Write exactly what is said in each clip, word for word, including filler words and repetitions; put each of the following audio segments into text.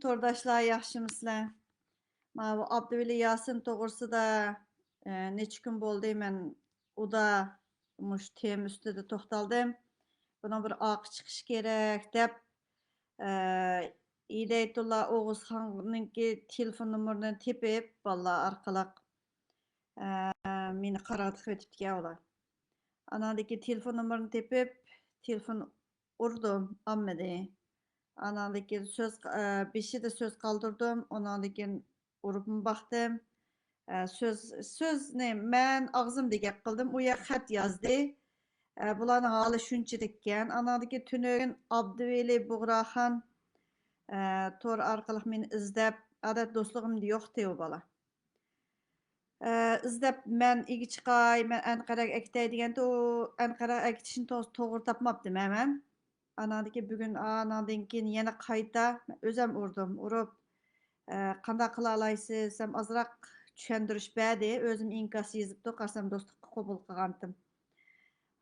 تورداشلار، ياخشىمۇسىلەر؟ ماۋۇ ئابدۇۋەلى ياسىن توغرىسىدا، ئە، نەچچە كۈن بولدى، مەن ئۇدا مۇشۇ تېما ئۈستىدە توختالدىم. بۇنىڭ بىر ئارقا چىقىشى كېرەك دەپ، ئە، ھىدايەتۇللا ئوغۇزخاننىڭكى تېلېفون نومۇرىنى تېپىپ، بالىلار ئارقىلىق، ئە، مېنى قاراتقا ئۆتۈپتىكەن ئۇلار. ئاناندىكى تېلېفون نومۇرىنى تېپىپ، تېلېفون ئۇردۇم، ئالمىدى. ئاناندىكى سۆز، ئە، بېشىدا سۆز قالدۇردۇم، ئۇنىڭدىن كېيىن ئۇرۇپمۇ باقتىم. ئە، سۆز، سۆزنى مەن ئاغزىمدا گەپ قىلدىم، ئۇ يەر خەت يازدى. ئە، بۇلارنىڭ ھالى شۇنچىلىككەن. ئاناندىكى تۈنۈگۈن ئابدۇۋەلى بۇغراخان، ئە، تور ئارقىلىق مېنى ئىزدەپ، ئادەت دوستلۇقۇمدا يوقتى ئۇ بالا. ئە، ئىزدەپ مەن ئىگە چىقاي، مەن ئەنقەرەگە ئەكېتەي دېگەندە، ئۇ ئەنقەرەگە ئەكېتىشنى تو-، توغرا تاپماپتىمەن مەن. ئاناندىكى بۈگۈن، ئاناندىن كېيىن يەنە قايتا ئۆزەم ئۇردۇم، ئۇرۇپ، ئە، قانداق قىلالايسىز دېسەم، ئازراق چۈشەندۈرۈش بەردى. ئۆزۈم ئىنكاس يېزىپتۇ، قارىسام دوستلۇققا قوبۇل قىلغانتىم.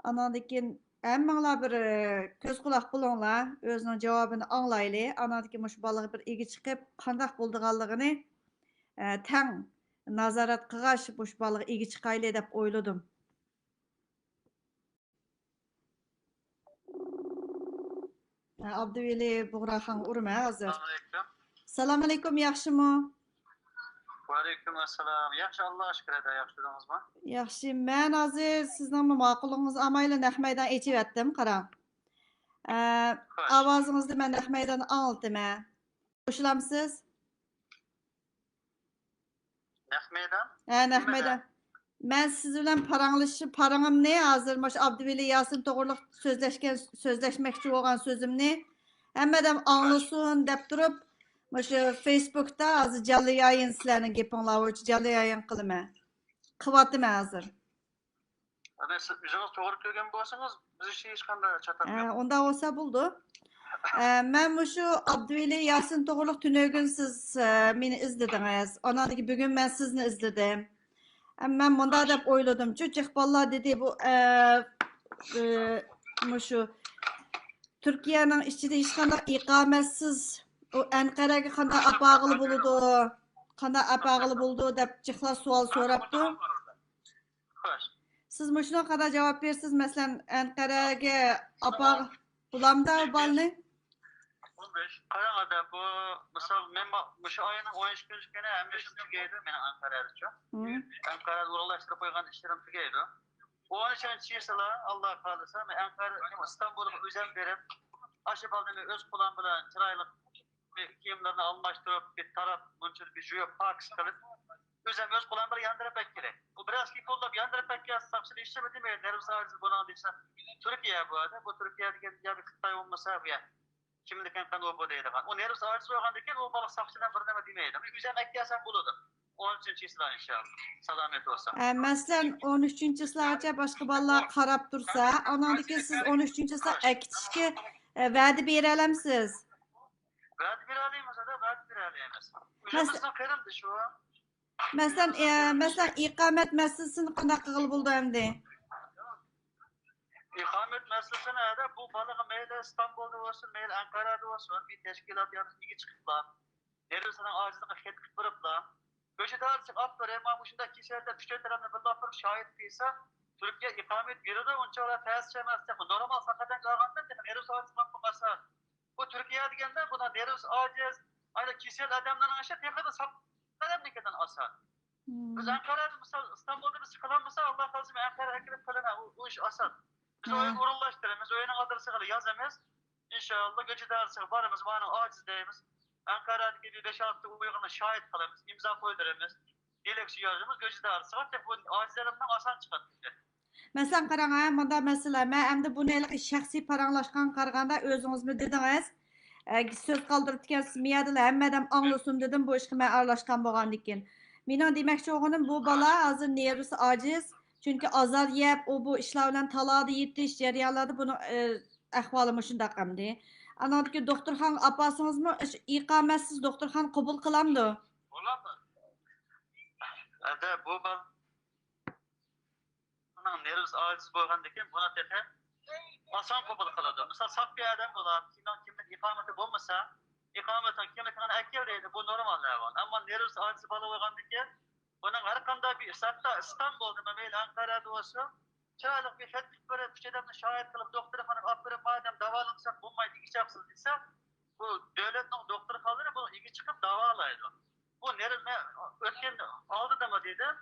ئاناندىن كېيىن ھەممىڭلار بىر، ئە، كۆز قۇلاق بولۇڭلار، ئۆزىنىڭ جاۋابىنى ئاڭلايلى. ئاناندىن كېيىن مۇشۇ بالىغا بىر ئىگە چىقىپ، قانداق بولىدىغانلىقىنى، ئە، تەڭ نازارەت قىلغاچ، مۇشۇ بالىغا ئىگە چىقايلى دەپ ئويلىدىم. ئابدۇۋەلى بۇغراخانغا ئۇرىمەن ھازىر. ئەسسالامۇئەلەيكۇم. ئەسسالامۇئەلەيكۇم، ياخشىمۇ؟ ۋەئەلەيكۇم ئەسسالام. ياخشى، ئاللاغا شۈكۈر، ھەدە، ياخشى تۇردىڭىزمۇ؟ ياخشى. مەن ھازىر سىزنىڭمۇ ماقۇللۇقىڭىز ئالمايلا نەق مەيدان ئېچىۋەتتىم، قاراڭ. ئە، خوش. ئاۋازىڭىزنى مەن نەق مەيداندا ئاڭلىتىمەن. قوشۇلامسىز؟ نەق مەيدان؟ ھە، نەق مەيدان. مەن سىز بىلەن پاراڭلىشىپ، پاراڭىمنى ھازىر مۇشۇ ئابدۇۋەلى ياسىن توغرۇلۇق سۆزلەشكەن، سۆزلەشمەكچى بولغان سۆزۈمنى ھەممە ئادەم ئاڭلىسۇن دەپ تۇرۇپ، مۇشۇ فېيسبۇكتا ھازىر جانلى يايىن، سىلەرنىڭ گېپىڭلار بويىچە جانلى يايىن قىلىمەن. قىلىۋاتىمەن ھازىر. ئەگەر سىز ئۆزىڭىز توغرا كۆرگەن بولسىڭىز، بىز ئۈچۈن ھېچقانداق چاتاق ھە، يوق. ئۇنداق بولسا بولىدۇ. ئە، مەن مۇشۇ ئابدۇۋەلى ياسىن توغرۇلۇق تۈنۈگۈن سىز، ئە، مېنى ئىزلىدىڭىز. ئاناندىن كېيىن بۈگۈن مەن سىزنى ئىزلىدىم. ئە، مەن مۇنداق دەپ ئويلىدىمچۇ، جىق بالىلار دېدى، بۇ، ئە، ئە، مۇشۇ تۈركىيەنىڭ ئىچىدە ھېچقانداق ئىقامەتسىز، ئۇ ئەنقەرەگە قانداق ئاپارغىلى بولىدۇ، قانداق ئاپارغىلى بولىدۇ دەپ جىقلار سوئال سوراپتۇ. خوش. سىز مۇشۇنىڭغا قانداق جاۋاب بېرىسىز؟ مەسىلەن، ئەنقەرەگە ئاپار بولامدا بالىنى؟ قاراڭ، ئادە، بۇ، مىسال، مەن ما-، مۇشۇ ئاينىڭ ئون ئىككىنچى كۈنى ھەممە ئىشىم تۈگەيدۇ مېنىڭ ئەنقەرەدىچۇ. مم. ئەنقەرەدە ئورۇنلاشتۇرۇپ قويغان ئىشلىرىم تۈگەيدۇ. ئون ئۈچىنچى چىسلا، ئاللا خالىسا، مەن ئەنقەرە، ئىستانبۇلغا ئۆزۈم بېرىپ، ئاشۇ بالىنى ئۆز قولۇم بىلەن چىرايلىق كىيىملىرىنى ئالماشتۇرۇپ، بىر تاراپ، مۇنچىدا بىر يۇيۇپ، پاكىز قىلىپ، ئۆزۈم ئۆز قولۇم بىلەن ياندۇرۇپ بەرگەن كېرەك. ئۇ بىر ئاز كېيىن قوللاپ ياندۇرۇپ بەرگەن، ساقچىلار ھېچنېمە دېمەيدۇ، نېرۋىسى ئاجىز بۇنىڭ دېسە. تۈركىيە بۇ، بۇ تۈركىيە دېگەن يا بىر خىتاي بولمىسا، بۇ يەر كىملىكىن قان ئۇ بۇ دەيدىغان. ئۇ نېرۋىسى ئاجىز بولغاندىن كېيىن ئۇ بالا ساقچىلار بىر نېمە دېمەيدۇ. ئۆزۈم ئەكەلسەم بولىدۇ. ئون ئۈچىنچى چىسلا ئىنشاللا. سالامەت بولسا. ئە، مەسىلەن، ئون ئۈچىنچى چىسلاغىچە باشقا بالىلار قاراپ تۇرسا، ئاناندىن كېيىن سىز ئون ئۈچىنچى چىسلا ئەكېتىشكە، ئە، ۋەدە بېرەلەمسىز؟ ۋەدە بېرەلەيمىز، ھەدە، ۋەدە بېرەلەيمىز. مەس-، ئۆزىمىزنىڭ قېرىندىشى ئۇ. مەسىلەن، ئە، مەسىلەن، ئىقامەت مەسىلىسىنى قانداق قىلغىلى بولىدۇ ئەمدى؟ ئىقامەت مەسىلىسىنى ھەدە، بۇ بالىغا مەيلى ئىستانبۇلدا بولسۇن، مەيلى ئەنقەرەدە بولسۇن، بىر تەشكىلات يا ئىگە چىقىپلا، نېرۋىسىنىڭ ئاجىزلىقىغا خەت قىلىپ بېرىپلا، كۆچىدە ئارىسىغا ئاپىرىن، مانا مۇشۇنداق كېسەلدە ئۈچ تۆت ئادەمنى بىللە ئاپىرىپ شاھىت قىلسا، تۈركىيە ئىقامەت بېرىدۇ، ئۇنچە تەس ئەمەس، نورمال ساق ئادەمگە ئالغاندا تېخى نېرۋىسى ئاجىز بولۇپ قالسا، بۇ تۈركىيە دېگەندە بۇنىڭ نېرۋىسى ئاجىز، ئاينا كېسەل ئادەملەرنىڭ ئىشى تېخىدا ساق ئادەمنىڭكىدىن ئاسان. مم. بىز ئەنقەرەدە مىسال، ئىستانبۇلدا بىز قىلالمىسا، ئاللا خالىسا، مەن ئەنقەرە ئەكىرىپ قىلىمەن. ئۇ، ئۇ ئىش ئاسان. بىز ھە. ئۆينى ئورۇنلاشتۇرىمىز، ئۆينىڭ ئادرېسىغا يازىمىز. ئىنشاللا، گۆجىدارىسىغا بارىمىز، مانىڭ ئاجىز دەيمىز. ئەنقەرەدىكى بىر بەش-ئالتە ئۇيغۇرنى شاھىت قىلىمىز، ئىمزا قويدۇرىمىز. دىلەكچە يازىمىز، گۆجىدارىسىغا تېخى بۇ ئاجىز ئادەمنىڭ ئاسان چىقاتتى. مەسىلەن، قاراڭ، ھە، مۇنداق مەسىلە. مەن ئەمدى بۇنى ھېلىقى شەخسىي پاراڭلاشقانغا قارىغاندا، ئۆزىڭىزمۇ دېدىڭىز. ئە، سۆز قالدۇرۇپتىكەنسىز، مىيادىلا ھەممە ئادەم ئاڭلىسۇن دېدىم، بۇ ئىشقا مەن ئارىلاشقان بولغاندىكىن. مېنىڭ دېمەكچى بولغىنىم، بۇ بالا ھازىر نېرۋىسى ئاجىز، چۈنكى ئازار يەپ، ئۇ بۇ ئىشلار بىلەن تالادا يېتىش جەريانلاردا بۇنىڭ، ئە، ئەھۋالى مۇشۇنداق ئەمدى. ئاناندىكى دوختۇرخانىغا ئاپارسىڭىزمۇ، ئىش-، ئىقامەتسىز دوختۇرخانا قوبۇل قىلامدۇ؟ بولامدۇ؟ ھەدە، بۇ بالا ئۇنىڭ نېرۋىسى ئاجىز بولغاندىكىن، بۇنى تېخى ئاسان قوبۇل قىلىدۇ. مىسال، ساق بىر ئادەم بولار، كىمنىڭ كىمنىڭ ئىقامىتى بولمىسا، ئىقامىتىڭ كىملىكىڭنى ئەكەل دەيدۇ. بۇ نورمال ئەھۋال. ئەمما نېرۋىسى ئاجىز بالا بولغاندىكىن، بۇنىڭ ھەر قانداق بىر، ھەتتا ئىستانبۇلدىمۇ، مەيلى ئەنقەرەدە بولسۇن، چىرايلىق بىر خەتلىك بېرىپ، ئۈچ ئادەمنى شاھىت قىلىپ، دوختۇرخانىغا ئاپىرىپ، مادەم داۋالىمىساق بولمايدۇ، ئىگە چىقىسىز دېسە، بۇ دۆلەتنىڭ دوختۇرخانىلىرى بۇنىڭ ئىگە چىقىپ داۋالايدۇ. بۇ نېرۋ-، مەن ئۆتكەن ئالدىدىمۇ دېدىم،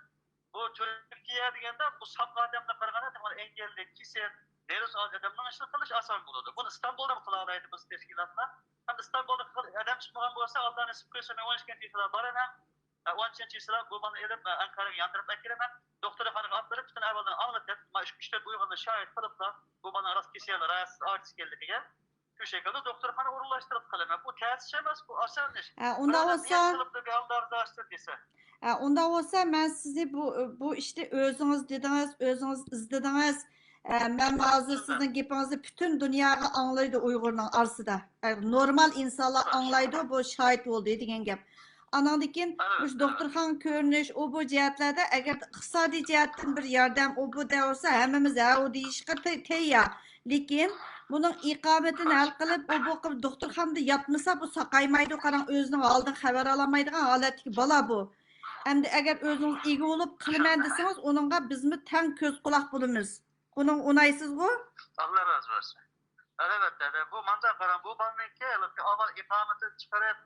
بۇ تۈركىيە دېگەندە بۇ ساق ئادەمگە قارىغاندا، دېمەك، ئەڭگەللىك، كېسەل، نېرۋىسى ئاجىز ئادەمنىڭ ئىشىنى قىلىش ئاسان بولىدۇ. بۇنى ئىستانبۇلدىمۇ قىلالايدۇ بىز تەشكىلاتلار. ھەم ئىستانبۇلدا ئادەم چىقمىغان بولسا، ئاللا نېسىپ قىلسا، مەن ئون ئىككىنچى چىسلا بارىمەن. ئە، ئون ئۈچىنچى چىسلا بۇ بالىنى ئېلىپ، ئە، ئەنقەرەگە ياندۇرۇپ ئەكىلىمەن. دوختۇرخانىغا ئاپىرىپ، پۈتۈن ئەھۋالنى ئاڭلىتىپ، مانا شۇ ئۈچ تۆت ئۇيغۇرنى شاھىت قىلىپلا، بۇ بالىنىڭ راست كېسەل، راست ئاجىز ئىكەنلىكىگە شۇ شەكىلدە دوختۇرخانا ئورۇنلاشتۇرۇپ قالىمەن. بۇ تەس ئىش ئەمەس، بۇ ئاسان ئىش. ھە، ئۇنداق بىراۋلار بولسا، نىيەت قىلىپلا بىر ئالداردا ئاشتۇر دېسە. ھە، ئۇنداق بولسا، مەن سىزنى بۇ، بۇ ئىشنى ئۆزىڭىز دېدىڭىز، ئۆزىڭىز ئىزدىدىڭىز. ئە، مەن ھازىر سىزنىڭ گېپىڭىزنى پۈتۈن دۇنياغا ئاڭلايدۇ ئۇيغۇرنىڭ ئارىسىدا. ئە، نورمال ئىنسانلار ئاڭلايدۇ، بۇ شاھىت بولدى دېگەن گەپ. ئانىڭدىن كېيىن مۇشۇ دوختۇرخانىغا كۆرۈنۈش، ئۇ بۇ جەھەتلەردە ئەگەر ئىقتىسادىي جەھەتتىن بىر ياردەم، ئۇ بۇ دەۋەرسە، ھەممىمىز ھە، ئۇ دېيىشقا تە-، تەييار. لېكىن بۇنىڭ ئىقامىتىنى ھەل قىلىپ، ئۇ بۇ قىل-، دوختۇرخانىدا ياتمىسا، بۇ ساقايمايدۇ. قاراڭ، ئۆزىنىڭ ھالىدىن خەۋەر ئالالمايدىغان ھالەتتىكى بالا بۇ. ئەمدى ئەگەر ئۆزىڭىز ئىگە بولۇپ قىلىمەن دېسىڭىز، ئۇنىڭغا بىزمۇ تەڭ كۆز قۇلاق بولىمىز. ئۇنىڭ ئۇنايسىزغۇ؟ ئاللا رازى بولسۇن. ئەلۋەتتە، بۇ ماڭا قاراڭ، بۇ بالىنىڭكى ھېلىقى ئاۋۋال ئىقامىتىنى چىقىرىپ،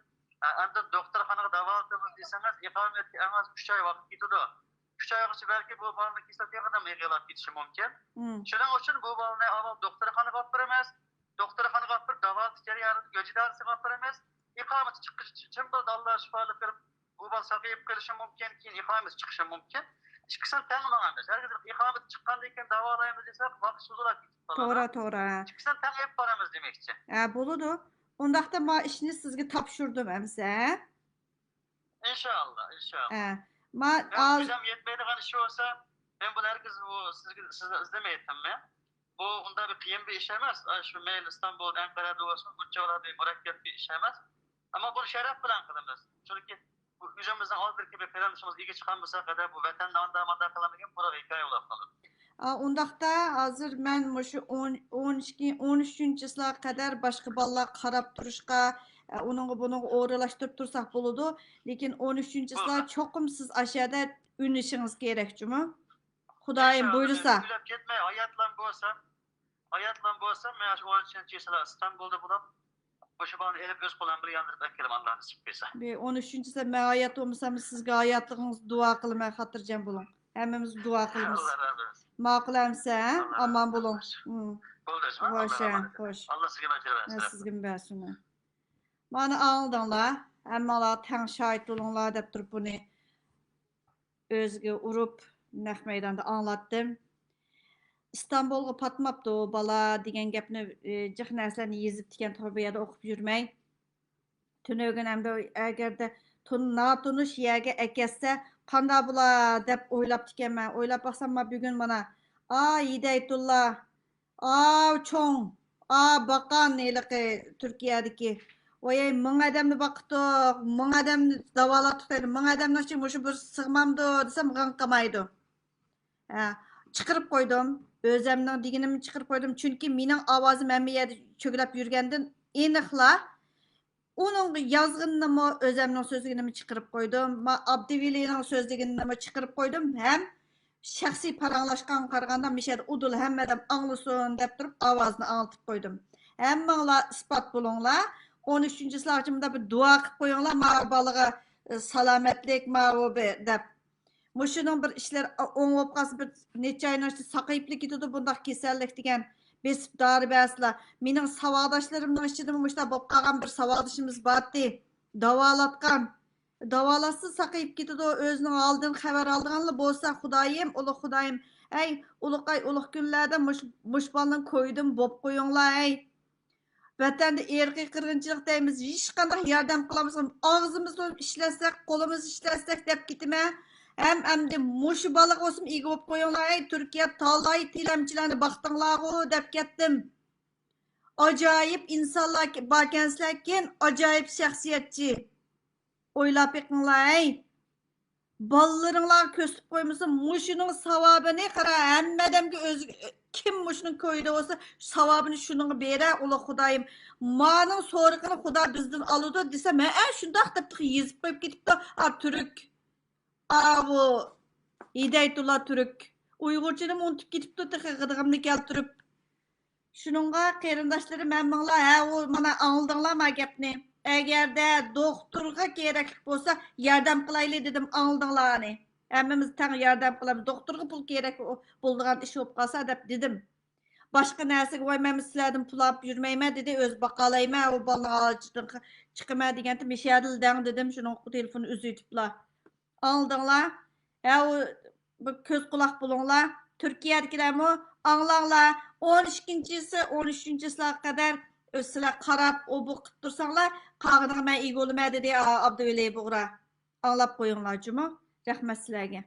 ئە، ئاندىن دوختۇرخانىغا داۋالىتىمىز دېسىڭىز، ئىقامەتكە ئەڭ ئاز ئۈچ ئاي ۋاقىت كېتىدۇ. ئۈچ ئايغىچە بەلكى بۇ بالىنىڭ كېسەل تېخىمۇ ئېغىرلاپ كېتىشى مۇمكىن. مم. شۇنىڭ ئۈچۈن بۇ بالىنى ئاۋۋال دوختۇرخانىغا ئاپىرىمىز. دوختۇرخانىغا ئاپىرىپ، داۋالىتىش جەريانىدا ئۆي ئىدارىسىگە ئاپىرىمىز. ئىقامىتى چىققىچە چىن بىر ئاللا شىپالىق بېرىپ، بۇ بالا ساقىيىپ قېلىشى مۇمكىن، كېيىن ئىقامىتى چىقىشى مۇمكىن. ئىككىسىنى تەڭ ماڭىمىز. ھەرگىز ئىقامىتى چىققاندىن كېيىن داۋالايمىز دېسەك، ۋاقىت سوزۇلۇپ كېتىپ قالىدۇ. توغرا، توغرا. ئىككىسىنى تەڭ ئېلىپ بارىمىز دېمەكچى. ھە، بولىدۇ. ئۇنداقتا ما ئىشنى سىزگە تاپشۇردۇم ئەمسە. ئىنشائاللا، ئىنشائاللا. ھە. ما يا، ئاز- كۈچۈم يەتمەيدىغان ئىش بولسا، مەن بۇنى ھەرگىز بۇ سىزگە، سىزنى ئىزدىمەيتتىم مەن. بۇ ئۇنداق بىر قىيىن بىر ئىش ئەمەس. ئا، شۇ مەيلى ئىستانبۇل، ئەنقەرەدە بولسۇن، بۇنچىۋالا بىر مۇرەككەپ بىر ئىش ئەمەس. ئەمما بۇنى شەرەپ بىلەن قىلىمىز. چۈنكى بۇ ئۆزىمىزنىڭ ئالدىدىكى بىر قېرىندىشىمىز ئىگە چىقالمىسا، قەدەر بۇ ۋەتەندە ئانداق مانداق قىلىنمىگەن قۇرۇق ھېكايە بولۇپ قالىدۇ. ئا، ئۇنداقتا ھازىر مەن مۇشۇ ئون، ئون ئىككى، ئون ئۈچىنچى چىسلاغا قەدەر باشقا بالىلارغا قاراپ تۇرۇشقا، ئە، ئۇنىڭغا بۇنىڭغا ئورۇنلاشتۇرۇپ تۇرساق بولىدۇ. لېكىن ئون ئۈچىنچى چىسلا بولىدۇ. چوقۇم سىز ئاشۇ يەردە ئۈنلىشىڭىز كېرەك جۇمۇ. خۇدايىم ئىنشائاللا، بۇيرۇسا. مەن ئۆيلەپ كەتمەي، ھاياتلام بولسام، ھاياتلام بولسام، مەن شۇ ئون ئۈچىنچى چىسلا ئىستانبۇلدا بولۇپ، مۇشۇ بالىنى ئېلىپ ئۆز قولۇم بىلەن ياندۇرۇپ ئەكىلىمەن، ئاللا نېسىپ قىلسا. بىر ئون ئۈچىنچى چىسلا مەن ھايات بولمىسام، سىزگە ھاياتلىقىڭىزنى دۇئا قىلىمەن، خاتىرجەم بولۇڭ. ھەممىمىز دۇئا قىلىمىز. ئاللا رازى بولسۇن. ماقۇل ئەمسە، ئاللا رازى ئامان بولۇڭ. بولسۇن. مم. بولدى، ئاللا خوش، ئامان بولۇڭ. خوش. ئاللا سىزگە ئەجىر بەرسۇن. سىزگىمۇ بەرسۇن. مانا ئاڭلىدىڭلار، ھەممىڭلار تەڭ شاھىت بولۇڭلار دەپ تۇرۇپ بۇنى ئۆزىگە ئۇرۇپ، نەق مەيداندا ئاڭلاتتىم. ئىستانبۇلغا پاتماپتۇ بالا دېگەن گەپنى، ئى، جىق نەرسىلەرنى يېزىپتىكەن، تۇرۇپ بۇ يەردە ئوقۇپ يۈرمەي. تۈنۈگۈن ئەمدى ئەگەردە تون-، ناتونۇش يەرگە ئەكەتسە، قانداق بولا دەپ ئويلاپتىكەنمەن. ئويلاپ باقسام، ما بۈگۈن مانا، ئا، ھىدايەتۇللا، ئاۋۇ چوڭ، ئا، باقان ھېلىقى تۈركىيەدىكى. ۋايەي، مىڭ ئادەمنى باقتۇق، مىڭ ئادەمنى داۋالاتتۇق دەيدۇ. مىڭ ئادەمنىڭ ئىچىگە مۇشۇ بىر سىغمامدۇ دېسەم، غىڭ قىلمايدۇ. ھە، چىقىرىپ قويدۇم. ئۆزەمنىڭ دېگىنىمنى چىقىرىپ قويدۇم. چۈنكى مېنىڭ ئاۋازىم ھەممە يەردە چۆگىلەپ يۈرگەندىن ئېنىقلا ئۇنىڭ يازغىنىنىمۇ، ئۆزەمنىڭ سۆزلىگىنىمۇ چىقىرىپ قويدۇم. ما-، ئابدىۋېلىنىڭ سۆزلىگىنىنىمۇ چىقىرىپ قويدۇم ھەم شەخسىي پاراڭلاشقانغا قارىغاندا، مىشەدە ئۇدۇل ھەممە ئادەم ئاڭلىسۇن دەپ تۇرۇپ، ئاۋازنى ئاڭلىتىپ قويدۇم. ھەممىڭلار ئىسپات بولۇڭلار. ئون ئۈچىنچى سلاغچىمدا بىر دۇئا قىلىپ قويۇڭلار، ماۋۇ بالىغا، ئە، سالامەتلىك، ماۋۇ بىر دەپ. مۇشۇنىڭ بىر ئىشلىرى ئوڭ بولۇپ قالسا، بىر نەچچە ئاينىڭ ئىچىدە ساقىيىپلا كېتىدۇ بۇنداق كېسەللىك دېگەن. بېسىپ دارى بەرسىلا. مېنىڭ ساۋاقداشلىرىمنىڭ ئىچىدىمۇ مۇشۇنداق بولۇپ قالغان بىر ساۋاقدىشىمىز بارتى. داۋالاتقان. داۋالاتسا ساقىيىپ كېتىدۇ، ئۆزىنىڭ ھالىدىن خەۋەر ئالىدىغانلا بولسا، خۇدايىم، ئۇلۇغ خۇدايىم، ئەي، ئۇلۇغ ئاي، ئۇلۇغ كۈنلەردە مۇش-، مۇشۇ بالىنىڭ كويىدىن بوپ قويۇڭلار، ئەي. ۋەتەندە ئىرقىي قىرغىنچىلىق دەيمىز، ھېچقانداق ياردەم قىلالمىساق، ئاغزىمىزنى ئىشلەتسەك، قولىمىزنى ئىشلەتسەك دەپ كېتىمەن. ھەم ئەمدى مۇشۇ بالىغا بولسۇن ئىگە بولۇپ قويۇڭلار، ئەي، تۈركىيە تالاي تىلەمچىلەرنى باقتىڭلارغۇ دەپ كەتتىم. ئاجايىپ ئىنسانلار باركەنسىلەركىن، ئاجايىپ شەخسىيەتچى. ئويلاپ بېقىڭلار، ھەي. بالىلىرىڭلارغا كۆرسىتىپ قويمىسۇن، مۇشۇنىڭ ساۋابىنى قارا، ھەممە ئادەمگە ئۆزى، كىم مۇشۇنىڭ كويىدا بولسا، ساۋابىنى شۇنىڭغا بېرە، ئۇلۇغ خۇدايىم. مانىڭ سورىقىنى خۇدا بىزدىن ئالىدۇ دېسەم، ھەئە، شۇنداق دەپ تېخى يېزىپ قويۇپ كېتىپتۇ. ئا، تۈرك. ئاۋۇ ھىدايەتۇللا تۈرك. ئۇيغۇرچىنىمۇ ئۇنتۇپ كېتىپتۇ، تېخى غىدىقىمنى كەلتۈرۈپ. شۇنىڭغا قېرىنداشلىرىم ھەممىڭلار، ھە، ئۇ مانا ئاڭلىدىڭلار ما گەپنى. ئەگەردە دوختۇرغا كېرەكلىك بولسا، ياردەم قىلايلى دېدىم، ئاڭلىدىڭلار ئانى. ھەممىمىز تەڭ ياردەم قىلىمىز. دوختۇرغا پۇل كېرەك بولىدىغان ئىش بولۇپ قالسا دەپ دېدىم. باشقا نەرسىگە، ۋاي، مەن سىلەردىن پۇل ئاپ يۈرمەيمەن دېدى، ئۆزى باقالايمەن، ئۇ بالىنىڭ ھاجىتىدىن چىقىمەن دېگەنتىم، مىشەدىل دەڭ دېدىم، شۇنىڭغا تېلېفون ئۈزۈۋېتىپلا. ئاڭلىدىڭلار؟ ھە، ئۇ بىر كۆز قۇلاق بولۇڭلار. تۈركىيەدىكىلەرمۇ ئاڭلاڭلار، ئون ئىككىنچىسى، ئون ئۈچىنچىسىلەرگە قەدەر سىلەر قاراپ، ئۇ بۇ قىلىپ تۇرساڭلار، قالغىنىغا مەن ئىگە بولىمەن دېدى ئا-، ئابدۇۋەلى بۇغرا. ئاڭلاپ قويۇڭلار جۇمۇ. رەھمەت سىلەرگە.